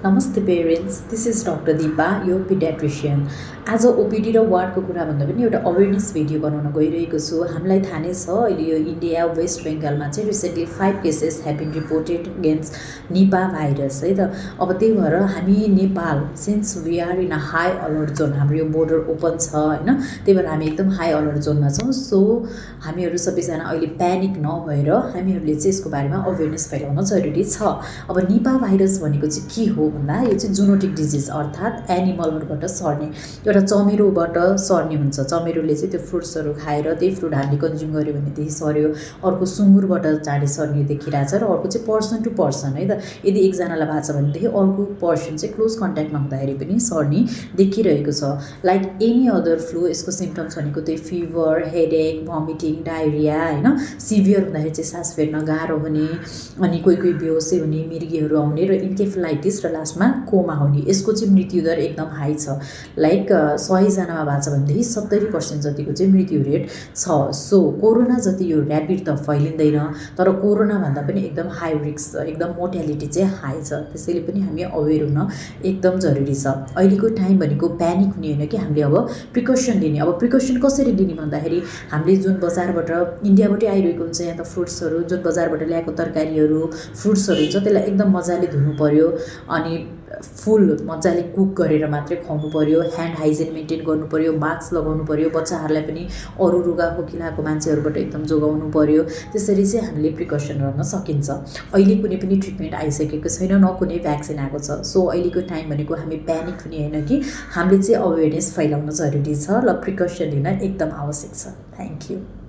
Namaste parents, this is Dr. Deepa, your pediatrician. आज OPD र वार्डको कुरा भन्दा पनि एउटा अवेरनेस भिडियो बनाउन गइरहेको छु। हामीलाई थाहा नै छ अहिले यो इन्डिया वेस्ट बेङ्गलमा चाहिँ recently 5 cases have been reported against Nipah virus है त। अब त्यही भएर हामी Nepal since we are in a high alert zone, हाम्रो यो बोर्डर ओपन छ हैन, त्यही भएर हामी एकदम हाई अलर्ट जोनमा छौँ। सो हामीहरू सबैजना अहिले प्यानिक नभएर हामीहरूले चाहिँ यसको बारेमा अवेरनेस फैलाउन जरुरी छ। अब निपा भाइरस भनेको चाहिँ के हो भन्दा यो चाहिँ जुनोटिक डिजिज अर्थात् एनिमलहरूबाट सर्ने एउटा चमेरोबाट सर्ने हुन्छ। चमेरोले चाहिँ त्यो फ्रुट्सहरू खाएर त्यही फ्रुट हामीले कन्ज्युम गर्यो भनेदेखि सर्यो। अर्को सुँगुरबाट चाँडै सर्ने देखिरहेछ र अर्को चाहिँ पर्सन टु पर्सन है त। यदि एकजनालाई भएको छ भनेदेखि अर्को पर्सन चाहिँ क्लोज कन्ट्याक्टमा हुँदाखेरि पनि सर्ने देखिरहेको छ। लाइक एनी अदर फ्लू यसको सिम्पटम्स भनेको त्यही फिभर, हेडेक, भमिटिङ, डायरिया हैन। सिभियर हुँदाखेरि चाहिँ सास फेर्न गाह्रो हुने, अनि कोही कोही बेहोसै हुने, मिर्गीहरू आउने र इन्केफलाइटिस र लास्टमा कोमा हुने। यसको चाहिँ मृत्युदर एकदम हाई छ। लाइक 100 जनामा भएको छ भनेदेखि 70% जतिको चाहिँ मृत्यु रेट छ। सो कोरोना जति यो ऱ्यापिड त फैलिँदैन, तर कोरोना भन्दा पनि एकदम हाई रिस्क छ, एकदम मोर्टालिटी चाहिँ हाई छ। त्यसैले पनि हामी अवेर हुन एकदम जरुरी छ। अहिलेको टाइम भनेको प्यानिक हुने होइन कि हामीले अब प्रिकसन लिने। अब प्रिकसन कसरी लिने भन्दाखेरि हामीले जुन बजारबाट इन्डियाबाटै आइरहेको हुन्छ यहाँ त फ्रुट्सहरू, जुन बजारबाट ल्याएको तरकारीहरू फ्रुट्सहरू हुन्छ त्यसलाई एकदम मजाले धुनु पर्यो, अनि फुल मजाले कुक गरेर मात्रै खुवाउनु पर्यो। ह्यान्ड हाइजिन मेन्टेन गर्नु पर्यो, मास्क लगाउनु पर्यो, बच्चाहरूलाई पनि अरू रुगा खोकिलाको मान्छेहरूबाट एकदम जोगाउनु पर्यो। त्यसरी चाहिँ हामीले प्रिकसन गर्न सकिन्छ। अहिले कुनै पनि ट्रिटमेन्ट आइसकेको छैन, न कुनै भ्याक्सिन आएको छ। सो अहिलेको टाइम भनेको हामी प्यानिक हुने होइन कि हामीले चाहिँ अवेरनेस फैलाउन जरुरी छ। ल प्रिकसन लिन एकदम आवश्यक छ। Thank you.